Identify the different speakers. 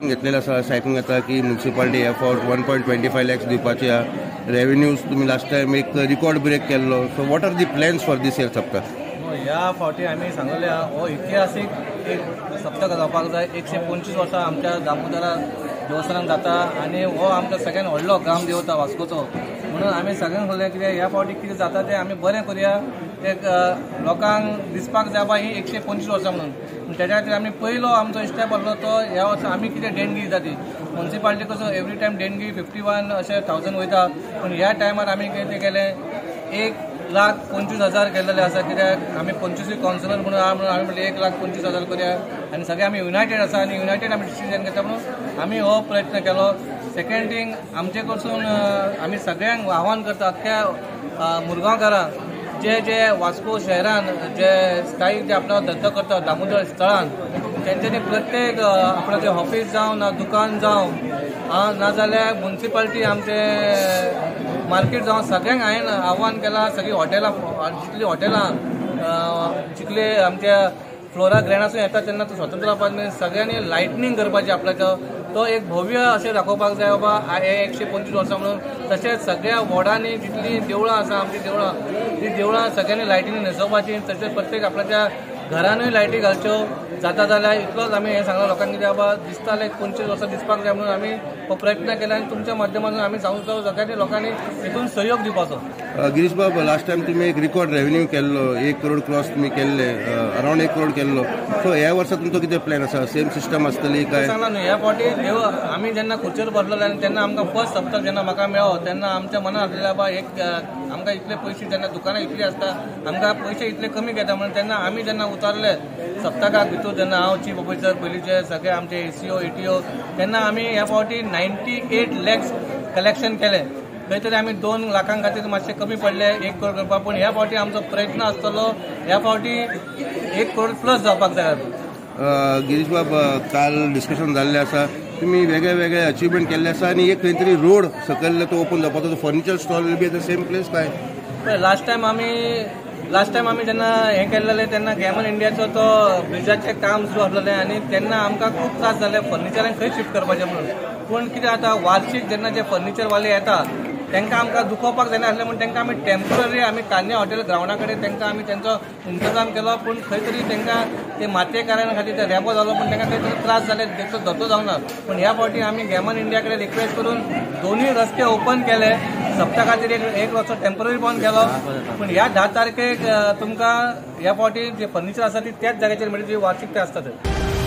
Speaker 1: घेतलेलं आसा, अशें आयकूंक येता की म्युन्सिपालिटी ह्या फावट 1.25 लॅक्स दिवपाची आहा. रेवेन्यूज तुमी लास्ट टायम एक रिकॉर्ड ब्रेक केल्लो. So what are the plans for this year Saptak?
Speaker 2: ह्या फावटी आमी सांगलें हो इतिहासीक एक सप्तक जावपाक जाय. 125 वर्सां आमच्या दामोदरा देवस्थानाक जाता आनी हो आमचो सगळ्यान व्हडलो ग्रामदेवता वास्कोचो, म्हणून आमी सगळ्यांक सांगलें कितें ह्या फावटी कितें जाता तें आमी बरें करुया, एक लोकांक दिसपाक जाय बाबा ही 125 वर्सां म्हणून. तेज्या खातीर आमी पयलो आमचो स्टेप आसलो तो ह्या वर्सा आमी कितें देणगी दिता ती म्युन्सिपालिटी कसो एवरी टायम देणगी 51 अशें 1000 वयता, पूण ह्या टायमार आमी कितें केलें 1,25,000 केल्लेले आसा. कित्याक आमी 25 कावन्सिलर म्हणून आहा म्हणून आमी म्हणलें 1,25,000 करुया आनी सगळे आमी युनायटेड आसा आनी युनायटेड आमी डिसिजन घेता म्हणून आमी हो प्रयत्न केलो. सेकंड थींग आमचे कडसून आमी सगळ्यांक आव्हान करता अख्ख्या मुरगांवकारांक जे जे वास्को शहरान जे स्थायीक जे आपलो धंदो करता दामोदर स्थळान तेंच्यांनी प्रत्येक आपणाचें ऑफिस जावं ना दुकान जावं नाजाल्यार म्युन्सिपालिटी आमचे मार्केट जावं सगळ्यांक हांवें आव्हान केलां. सगळीं हॉटेलां जितलीं हॉटेलां चिखले आमच्या फ्लोरा ग्रँडासून येता तेन्ना तो स्वतंत्र जावपाक सगळ्यांनी लायटनींग करपाची आपल्याचो तो एक भव्य अशें दाखोवपाक जाय बाबा हे 125 वर्सां म्हणून. तशेंच सगळ्या वॉर्डांनी जितलीं देवळां आसा आमचीं देवळां ती देवळां सगळ्यांनी लायटींनी न्हेसोवपाची, तशेंच प्रत्येक आपल्याच्या घरानूय लायटी घालच्यो जाता जाल्यार. इतलोच आमी हें सांगलां लोकांक कितें बाबा दिसतालें 25 वर्सां दिसपाक जाय म्हणून आमी हो प्रयत्न केला आनी तुमच्या माध्यमांतून आमी सांगूंक सोदता सगळ्यांनी लोकांनी हितून सहयोग दिवपाचो.
Speaker 1: गिरीश बाब, लास्ट टायम तुमी एक रिकॉर्ड रेवेन्यू केल्लो, 1 करोड क्रॉस तुमी केल्ले, अरावंड 1 करोड केल्लो. सो ह्या वर्सा तुमचो कितें प्लॅन आसा? सेम सिस्टम आसतली काय?
Speaker 2: सांगला न्हू ह्या फावटी देव आमी जेन्ना खुर्चेर बसलेले आनी तेन्ना आमकां फर्स्ट सप्तक जेन्ना म्हाका मेळ्ळो तेन्ना आमच्या मनात आसलें बाबा एक आमकां इतले पयशे जेन्ना दुकानां इतली आसता आमकां पयशे इतले कमी घेता म्हणून तेन्ना आमी जेन्ना उतारले सप्तकाक भितर जेन्ना हांव चीफ ऑफिसर पयलींचे सगळे आमचे ACO ATO तेन्ना आमी ह्या फावटी 98 लॅक्स कलेक्शन केलें. खंय तरी आमी 2 लाखां खातीर मातशे कमी पडले 1 करोड करपाक, पूण ह्या फावटी आमचो प्रयत्न आसतलो ह्या फावटी 1 करोड प्लस जावपाक जाय.
Speaker 1: गिरीश बाब, काल डिस्कशन जाल्लें आसा, तुमी वेगळे वेगळे अचिव्हमेंट केल्ले आसा आनी एक खंय तरी रोड सकयल तो ओपन जावपाचो, furniture stall will be at the same place काय?
Speaker 2: लास्ट टायम आमी जेन्ना हें केल्लें तेन्ना गॅमन इंडियाचो तो ब्रिजाचें काम सुरू आसलेलें आनी तेन्ना आमकां खूब त्रास जाले फर्निचरान खंय शिफ्ट करपाचें म्हणून. पूण कितें जाता वार्षीक जेन्ना जे फर्निचरवाले येता तांकां आमकां दुखोवपाक जायना आसलें म्हूण तांकां आमी टेम्पररी आमी कान्या हॉटेल ग्रावंडा कडेन तांकां आमी तेंचो इंतजाम केलो. पूण खंय तरी तांकां ते मातये कारणा खातीर ते रेबो जालो, पूण तांकां खंय तरी त्रास जाले, ताचो धोतो जावंक ना. पूण ह्या फावटी आमी गॅमन इंडिया कडेन रिक्वेस्ट करून दोनूय रस्ते ओपन केले, सप्तका खातीर एक रस्तो टेम्पररी बंद केलो. पूण ह्या 10 तारखेक तुमकां ह्या फावटी जे फर्निचर आसा ती त्याच जाग्याचेर मेळटली जी वार्षीक ते आसता थंय.